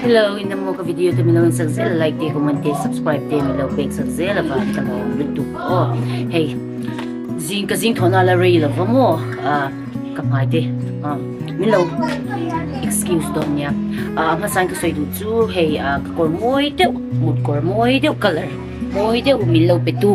Hello in emaw ka video te milo en sak zel a like te comment te subscribe te milo pek sak zel avang ka lawm lutuk aw hei zing ka zing thawhna la rei lova maw ah ka hmai te ah milo excuse dawn nia ah a hmasa in ka sawi duh chu hei ah ka kawr mawi deuh mut kawr mawi deuh colour mawi deuh min lo pe tu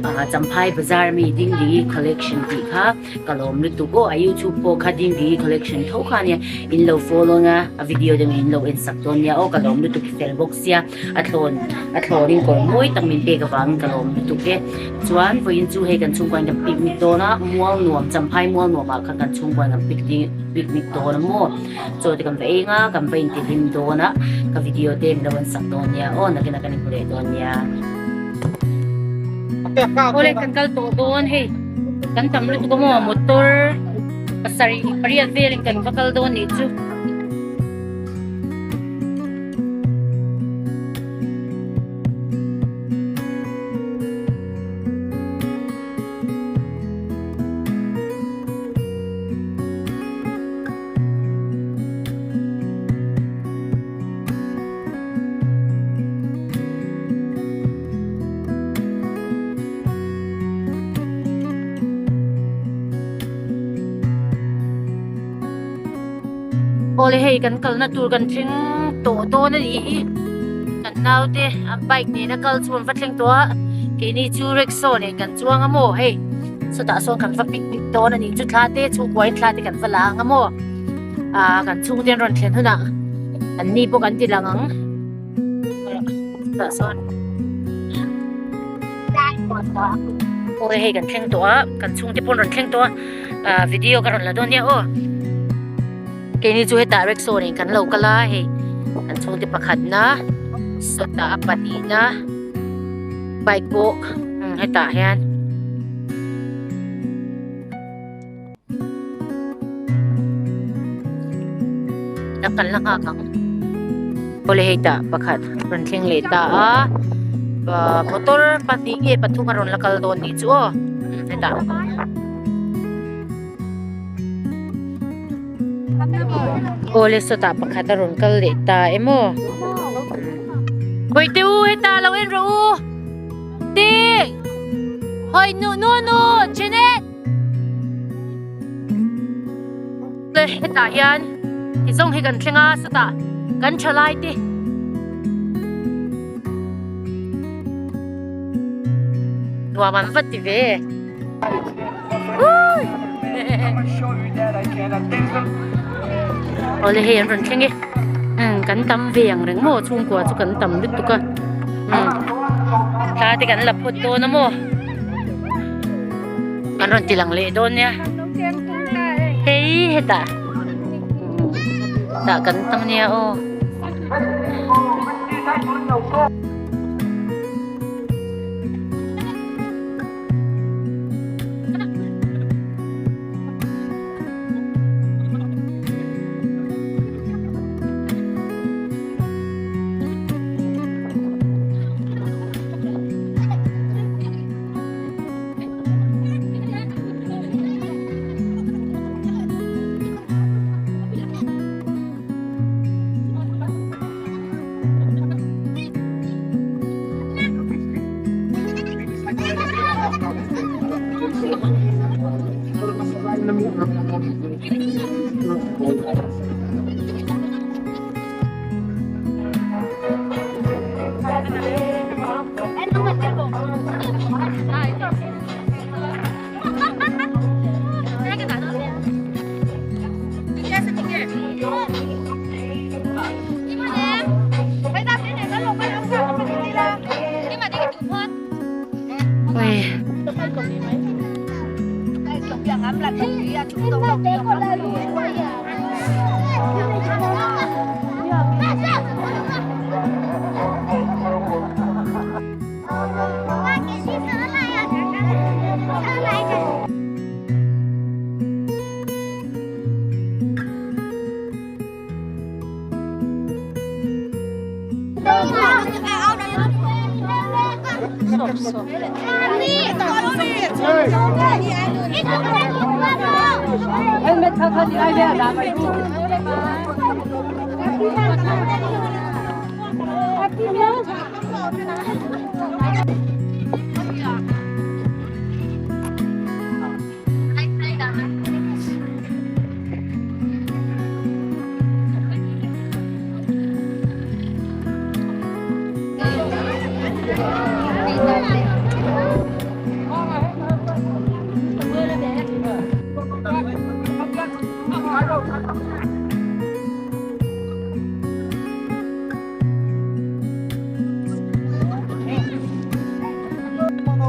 ah champhai bazar mi dingdingi collection tih kha. Ka lawm lutuk aw, a youtube pawh kha Dingdingi collection tho kha ania, in lo follow anga a video te min lo en sak dawn nia aw, ka lawm lutuk i fel bawk sia, a thlawn a thlawn in kawr mawi tak min pek avangin ka lawm lutuk e. Chuan vawiin chu hei kan chhungkua in kan picnic dawn a, mual nuam Champhai mual nuam ah khan kan chhungkua in kan picnic picnic dawn a maw, chaw te kan va eng a, kan va intihlim dawn a, ka video te min lo en sak dawn nia aw, nakinah kan inhmu leh dawn nia. Awle kan kal tawh dawn hei. Kan tam lutuk a maw motor pasarih pariat velin kan va kal dawn nih chu. Awle hei kan kalna tur kan thleng tawh dawn a nih hi kan naute an bike nena kal chu an va thleng tawh a keini chu rickshaw nen kan chuang a maw hei chutah sawn kan va picnic dawn a nih chu thla te chhungkua in thla te kan va la ang a maw ah kan chhungte an rawn thlen hunah an ni pawh kan ti lang ang. Tah sawn aw hei kan thleng tawh a kan chhungte pawh an rawn thleng tawh a ah video ka rawn la dawn nia aw keini chu hetah rickshaw nen kan lo kal a hei kan chhungte pakhatna sawtah a pahnihna bike pawh hetah hian. A kan la nghak ang awle hei tah pakhat rawn thleng leh ta a ahh motor pahnih nge pathum a rawn la kal dawn nih chu aw hetah awle sawtah pakhat a rawn kal leh ta em aw bawihte u hetah lo en rawh u ding hawi nu nu nu Jenet. Hetah hian ti zawng hi kan thleng a sawtah kan thalai te nuam an va ti ve awle hei an rawn thleng e kan tam ve ang reng maw chhungkua chu kan tam lutuk a thla te kan la phawt dawn a maw. An rawn ti lang leh dawn nia. Hei hetah tah kan tam nia aw.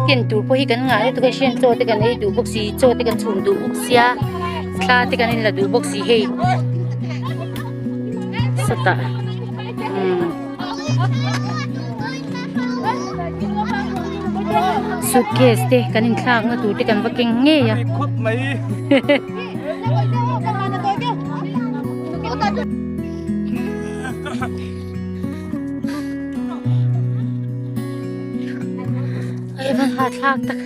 Ken tur pawh hi kan ngah lutuk a hriat chaw te kan ei duh bawk si chaw te kan chhum duh bawk sia thla te kan inla duh bawk si hei sawtah umm suitcase te kan inthlak na tur te kan va keng ngei a. Ai van ha thlak tak.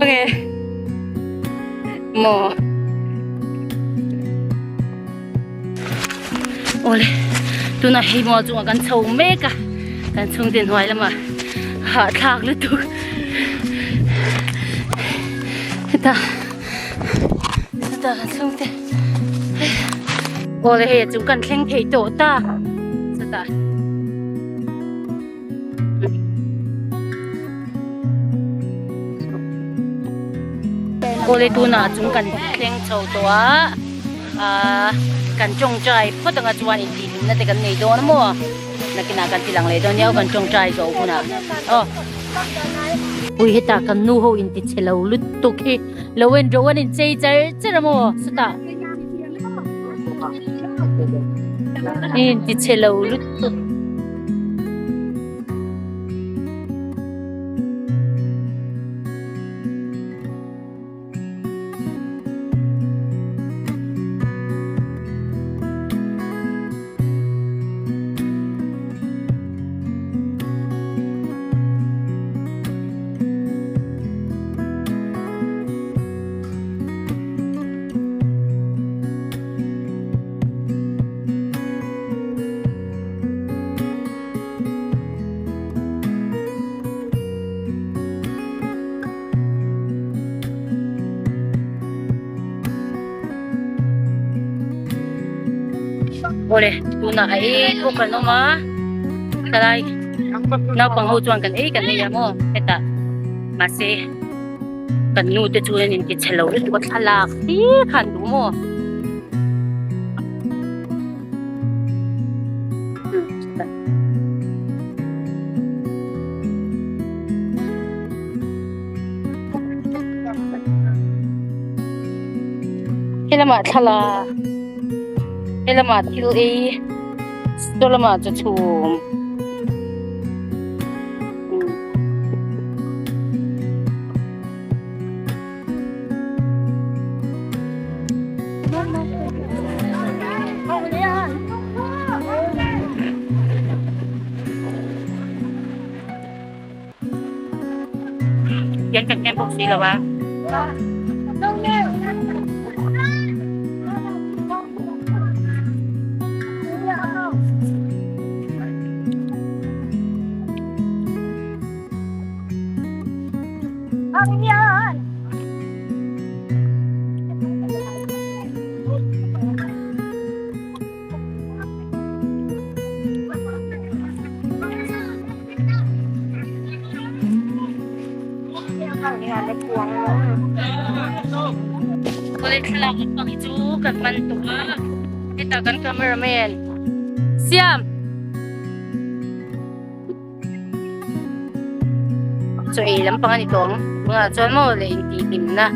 Okay. Mo. Ole. Tuna hei mo chunga kan chho mek a. Kan chhungte hnuai lama ha thlak lutuk. Heta. Heta kan chhungte. Awle hei a chung kan thleng thei tawh ta chutah awle tunah a chung kan thleng chho tawh a ahh kan tawngtai phawt anga chuan intihhlimna te kan nei dawn a maw nakinah kan ti lang leh dawn nia kan tawngtai zawh hunah aw. Ui hetah kan nu ho inti chhe lo lutuk hi. Lo en rawh an in chei char char a maw chutah in ti chhe lo lutuk. Awle tunah a ei pawh kan awm a helai naupang ho chuan kan ei kan ei a maw hetah mahse kan nu te chuan an inti chhe lo lutuk a thlalak hlir kha an duh maw. Helamah thla helamah thil ei saw lamah chaw chhum. Hian kan en bawk si lo a. Kawlei thlalak lampang hi chu kan man tuk a heta kan cameraman Siam chaw ei lampang a ni tawh ang tunah chuan maw leh intihhlimna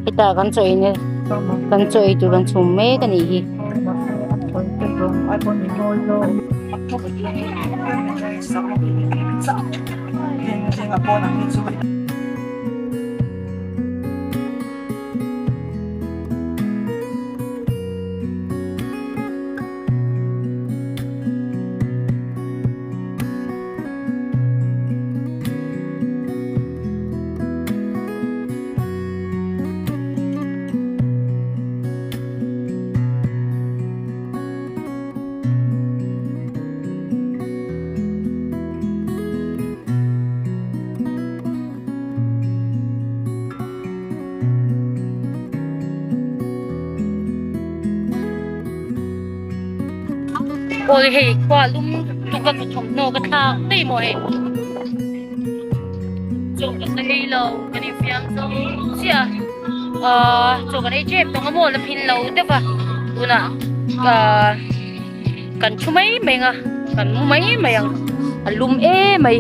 heta kan chaw ei na kan chaw ei tur kan chhum mek a nih hi. Awle hei khua lum tuk a ka thawmhnaw ka thlak daih maw hei. Chaw ka la ei lo kan infiam zo chiah a ahh chaw kan ei tep tawng a maw la phin lo deuh a tunah ahh kan thu mai mai ang a kan mu mai mai ang a lum em mai.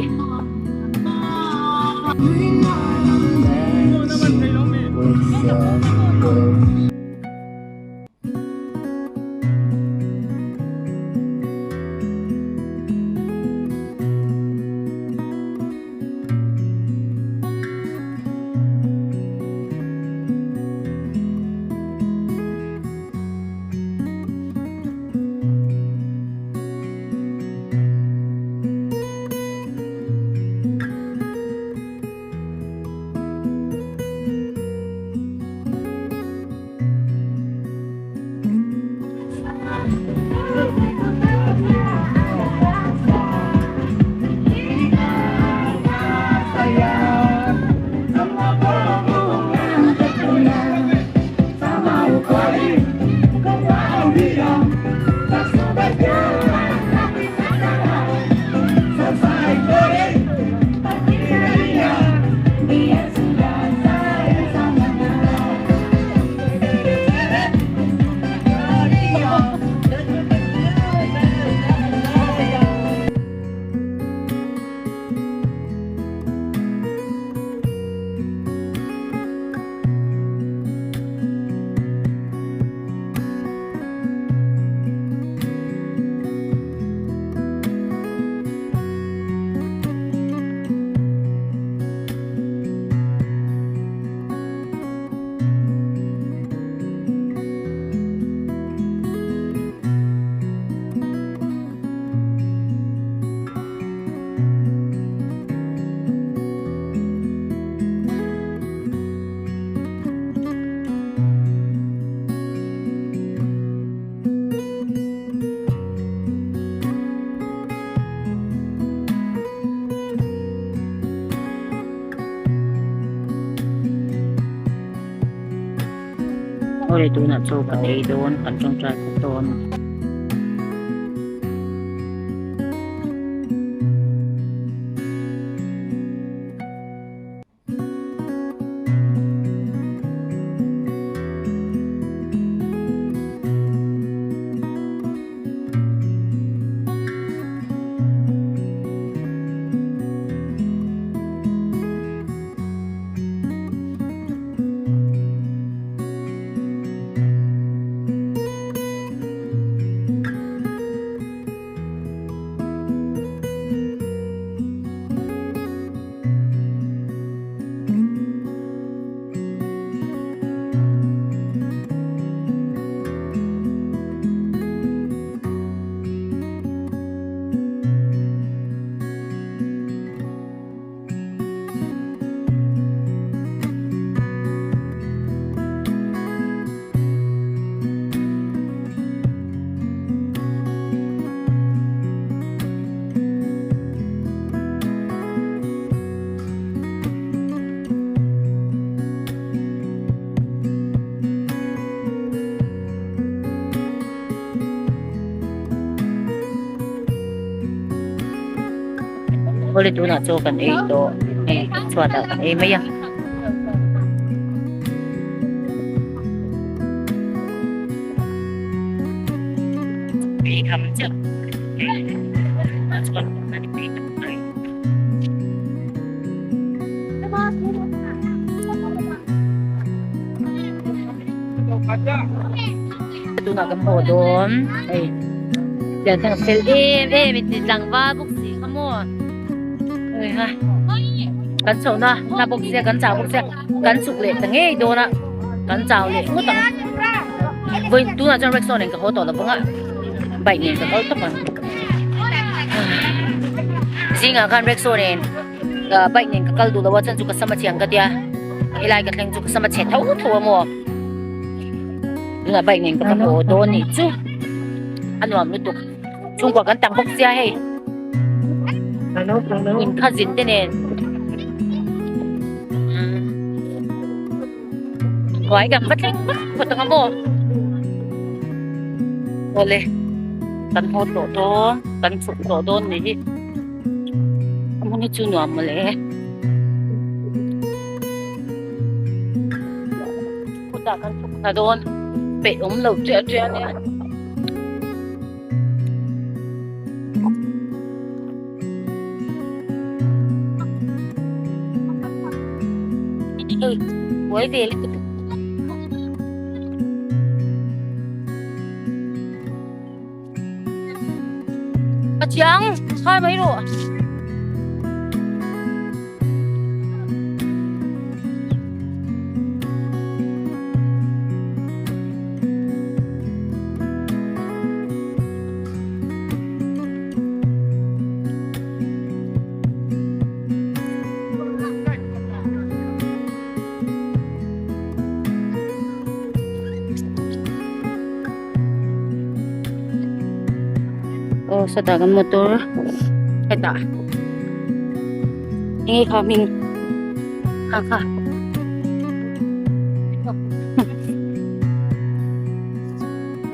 Awle tunah chaw kan ei dawn kan tawngtai bawk dawn. Awle tunah chaw kan ei tawh hei chhuatah kan ei mai a. Tunah kan haw dawn hei pian thang fel em em in ti tlangval bawk si kha maw hei ha kan chhoh na na bawk sia kan chau bawk sia kan chuk leh ta ngei dawn a kan chau leh ngawt ang vawiin tunah chuan rickshaw nen ka haw tawh lo vang a bike nen ka kal tawp ang zingah khan rickshaw nen bike nen ka kal duh lo a chuan chu ka sama chiang ka tia helai ka thleng chu ka sama chhe tho tho a maw tunah bike nen ka va haw dawn nih chu a nuam lutuk chhungkua kan tam bawk sia hei in cousin te nen Khuai kan va thleng vak phawt ang a maw awle. Kan haw tawh dawn kan chhuk tawh dawn ni hi a hmun hi chu nuam mawle khutah kan chhuk thla dawn peih awm lo chiah chiah a nia. Hei buai ve lutuk. A chiang khai mai rawh. Aw sawtah kan motor hetah enge kha hming kha kha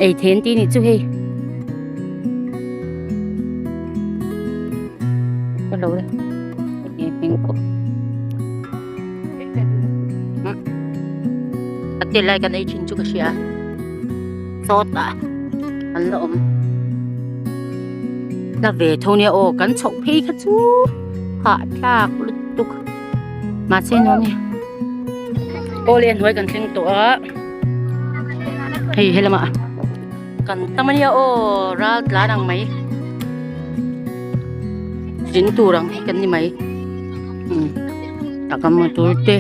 ei then tih nih chu hei ka lo le enge hming pawh a tel lai kan ei thin chu ka hria sawtah an la awm la ve tho nia aw kan chhoh phei kha chu hahthlak lutuk mahse nuam ni aw le hnuai kan thleng tawh a hei helamah kan tam ania aw ral tlan ang mai zin tur ang hi kan ni mai umm taka motor te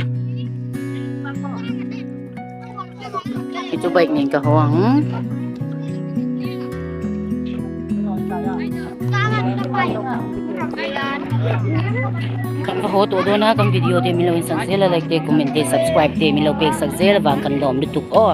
hei chu bike nen ka haw ang. Kan va haw tawh dawn a kan video te min lo insak zel a like te comment te subscribe te min lo pek sak zel avang kan lawm lutuk aw.